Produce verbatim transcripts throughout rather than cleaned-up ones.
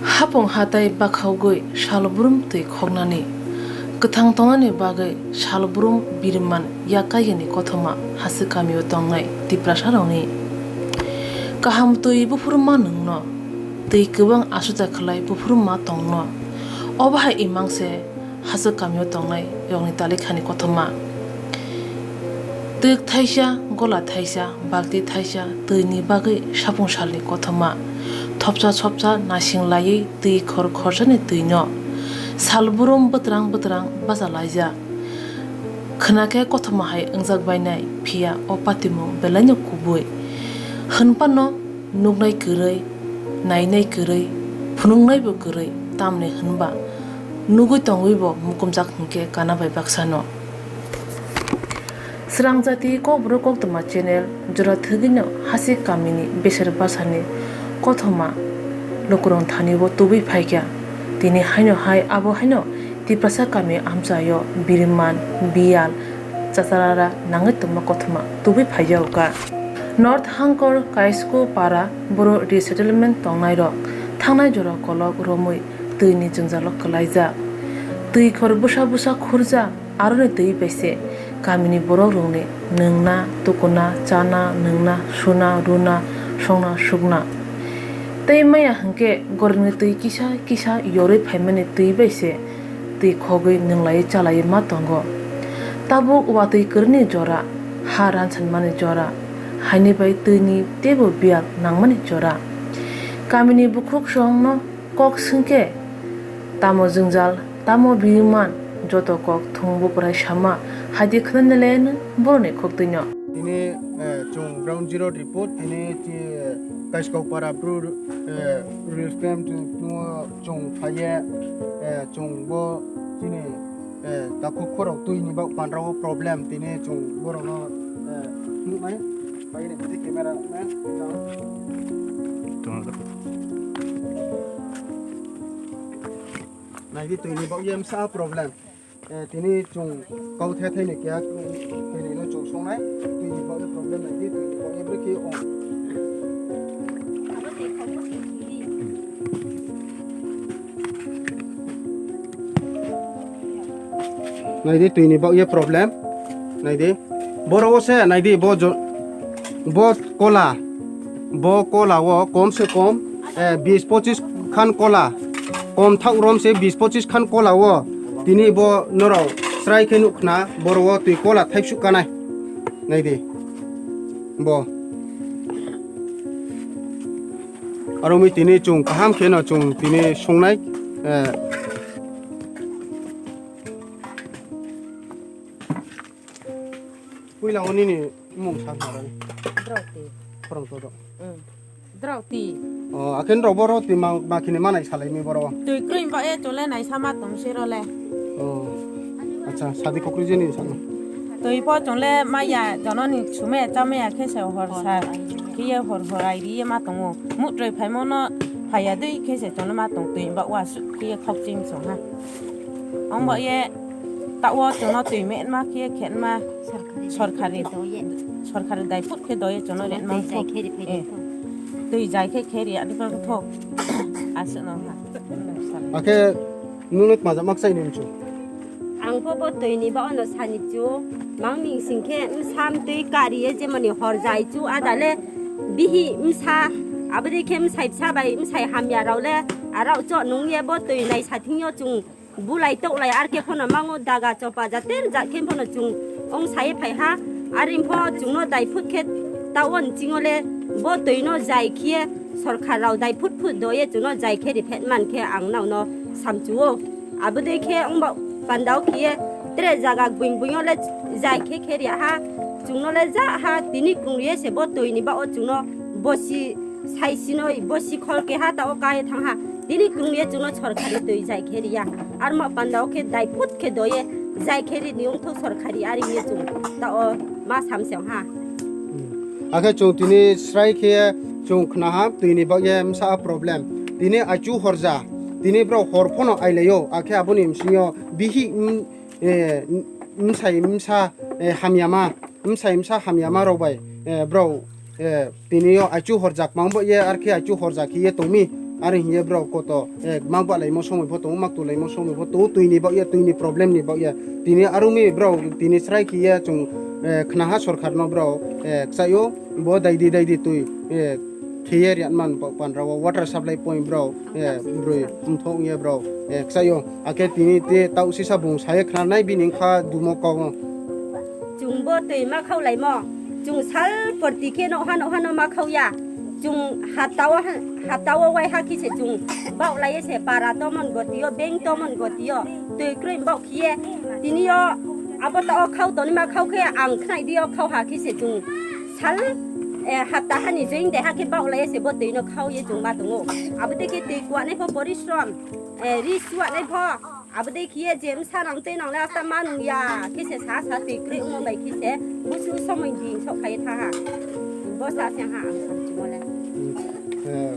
Hapung hatai bakhaugwi salbrum twi khoknani, kwthang tongnani bagwi salbrum biriman yakayani kothoma hasik kamio tongnai Tiprasarokni. Kaham twi buphuru ma nwngno, twi kwbang asuta khlai buphuru ma tongno. Obo hai imang se hasik kamio tongnai yokni talikhani kothoma. Twk thaisa, gola thaisa, balti thaisa, twini bagwi sapung salni kothoma. Thopsa thopsa nasing laiwi twi khor khorsani twino. Salbrum bwtrang bwtrang bacha laijak. Khwnakhe kothoma hai wngjak bainai, phiya o patimung belaino kubui. Hwnphano nuknai kwrwi, nainai kwrwi, phunuknaibo kwrwi, tamni hwnba nugwi tongwibo mukumjak hwnkhe kana bai baksano. Srang jati kokborok koktwma channel jora thwgwino hasik kamini beser bwsani kothoma lukurok thani o tubui phaikha. Tini haino hai abo haino Tiprasa kami amchaio biriman, biyal, chacharara nangwi tongma kothoma tubui phaijago kha. North Hangkor Kaisku Para boro resettlement tongnairok thangnai jora kolok romwi twini jwngjalo kwlaijak. Twi khor bwsa bwsa khurjak, aroni twi bai se kamini borokrokni nwngna, tukuna, chana, nwngna, suna, runa, songna, sukna. Tei maya hwnkhe gorokni twi kisa kisa yorwi phaimani twi bai se twi khogwi nwnglaiwi chalaiwi ma tongo. Tabuk watwi kwrwini jora, ha ransanmani jora, haini bai twini teibo biyal nangmani jora. Kamini bukhuksongno kok swngkhe, tamo jwngjal, tamo biriman, joto kok thung buprai sama, haidi khwnanile boroni khoktwino. Tini, eh, chwng ground zero report, tini chi, eh, Kaiskau para bru, eh, relief camp chwng, chwng phaiye, eh, chwng bo chini, eh, takhuk khorok twi ni bak pandra o problem, tini chwng borok no, eh, nuknai, pai ni camera, eh, Naidi twi ni bak ye msa problem. Eh, tini chwng kau the thai ni kya, twi ni no chwng songnai, twi ni bak ye problem naidi, twi ni bak ye bwrwi khe ong. Naidi twi ni bak ye problem, naidi. Boro o se naidi bo jo-, bo kola, bo kola o kom se kom, eh, bis pochis khan kola, kom thak rom se bis pochis khan kola o tini bo norok srai khe nuk khna boro o twi kola thaipsuk kanai. Naidi bo. Aro mi tini chwng kaham khe no chwng tini songnai, eh, Puila o nini mung sa kha rani. Drauti. Khorang to do. Mm. Drauti. O, akhen ro boro ti ma, ma khini manai salai mi boro. Twi kroi ba e chole nai sama tong se ro le. O. Acha, sadi kokri jeni sama. Twi po chole ma ya jono ni sume chame ya khe se hor sa. Kiye hor hor ai ri ma tongo. Mutroi phaimo no phaya dei khe se chole ma tong twi ba wa su kiye khok chim song ha. Ong ba ye Ta o chwngno twi menma khe khenma sorkari, sorkari dai phut khe doye chwngno renma. Twi jai khe khe ri ani khe thok. Aswkno ha. Akhe nunu tmaja mak chai nung chu. Ang pho bo twi ni ba ono sani chu. Mang ning sing khe msam twi kari ye jemoni hor jai chu adale bihi msa abri khe msai bsa bai msai hamya rao le arao cho nung ye bo twi nai sathing yo chung. Bulai toklai ar khe phano mango daga chopa jater jat khe phano chwng ong sai phai ha. Ar ring pho chwngno dai phut khe ta o nching o le bo twi no jai khe sorkar rao dai phut phut do ye chwngno jai khe ri phet man khe ang nao no samchu o. Abo dei khe ong ba panda o khe ye tre jaga buing buing o le jai khe khe ri ha. Chwngno le ja ha tini kung ye se bo twi ni ba o chwngno bosi Sai sinoi bo sikhol keha ta o kai thang ha. Tini krung ye chwngno sorkari twi jai khe riya. Arma panda o khe dai phut khe doye jai khe ri ni ungthu sorkari ari ye chwng ta o ma sam se ha. Akhe chwng tini srai khe chwng khna ha twi ni bagye msa a problem. Tini achu horja. Tini bro hor phono ailaio. Akhe aboni msingo bihi, mm, eh, msai msa, eh, hamyama. Msai msa hamyama rok bai, eh, bro, eh, tini o achu horjak mang bo ye, ar khe achu horjak khe ye tong mi. Are hiye bro koto, eh, mak balaimo somoi pho tongo, mak tulaimo somoi pho tongo, twi ni bagya, twi ni problem ni bagya. Tini arumi bro, tini srai khiye chung, eh, khnaha sorkar no bro, eh, kchaio, bo daidi daidi twi, eh, khiye riatman pa-, pandra o water supply point bro, eh, broi mthok ye bro, eh, kchaio. Akhe tini te tau sisa bung saye khna nai bini kha dumo kok no. Chwng bo twi ma khao laimo. Chwng sal porti khe noha noha no ma khao ya. Chwng hapta o ha-, hapta o wai ha khe se chwng baoh lai se para tomon gotio, beng tomon gotio. Twi kroi baoh khiye. Tini o abo ta o khao toni ma khao khe ang khnai di o khao ha khe se chwng sal, eh, hapta hani join de ha khe baoh lai se bo twi no khao ye chwng ma tongo. Abo de khe twi kuanai pho porishrom, eh, ri suanai pho. Abo de khiye je bwsa nang tei nang le asta ma nung ya, khe se sa sa twi kwrwi wngma bai khe se busu somoi din sok khai tha ha. Bo sa se ha ang samchimo le. Eh,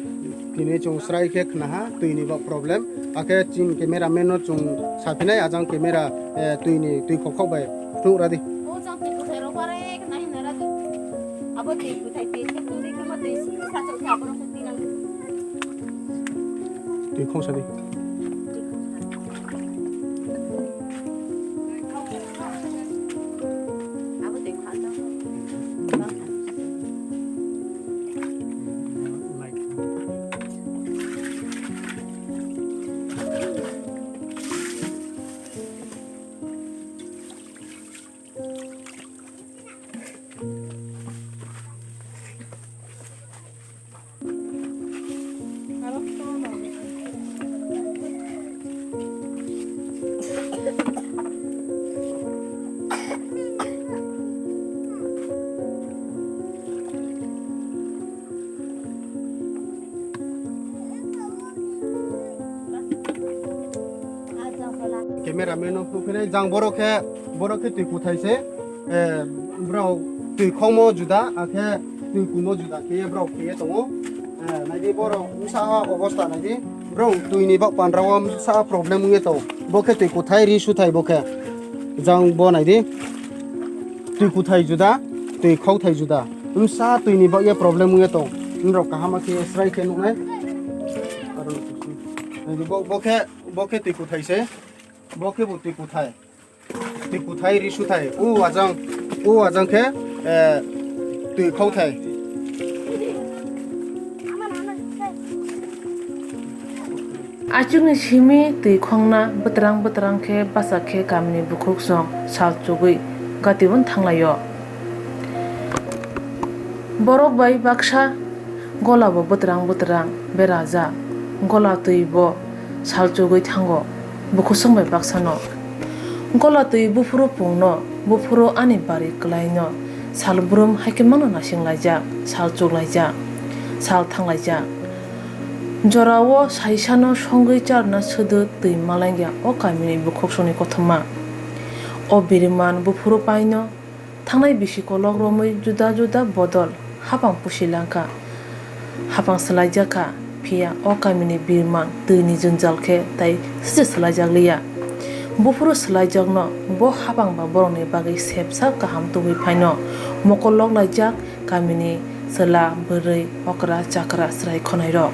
tini chwng srai khe khna ha, twi ni bo problem. Akhe chin camera man no chwng sa phinai, ajang camera, eh, twi ni twi khok khok bai phunuk ra di. O jang twi kwthai rok bare khna himna ra di. Abo twi kwthai twi se twi khe mo twi sa chok khe abo no twi nang. Twi khong sa di. Camera man no nukphinai jang borok khe, borok khe twi kwthai se, eh, borok twi khongmo juda, akhe twi kumo juda khe borok khe tongo. Eh, naidi borok bwsa ha obostha naidi, borok twi ni bak pandra o bwsa problem wngwi tongo. Bo khe twi kwthai ri suthai bo khe. Jang bo naidi. Twi kwthai juda, twi khokthai juda. Bwsa twi ni bagya problem wngya tong. Norok kaham khe srai khe nuknai. Aro bo, bo khe, bo khe twi kwthai se. Bo khe bo twi kwthai. Twi kwthai ri suthai. O ajang, o ajang khe, eh, twi khokthai. Achukni simi twi khongna bwtrang bwtrang khe bachak khe kamini bukhuksong sal chugwi gatibon thanglaio. Borok bai baksa gola bo bwtrang bwtrang berajak, gola twi bo sal chugwi thango bukhuksong bai baksano. Gola twi buphuru pungno, buphuru ani bari kwlaino sal brum hai khe mano nasing laijak, sal chuk laijak, sal thang laijak. Jorao saisano songwi charwna swdw twi malangya o kamini bukhuksongni kothoma. O biriman buphuru paino thangnai bisi kolok romwi juda juda bodol hapang pusi langkha, hapang swlaijak kha, phiya o kamini biriman twini jwngjal khe tai sise swlaijak liya. Buphuru swlaijakno bo hapang ba borokni bagwi sepsa kaham tubui phaino mokol lok laijak kamini chwla, bwrwi, okra, chakra, chwrai khonairok.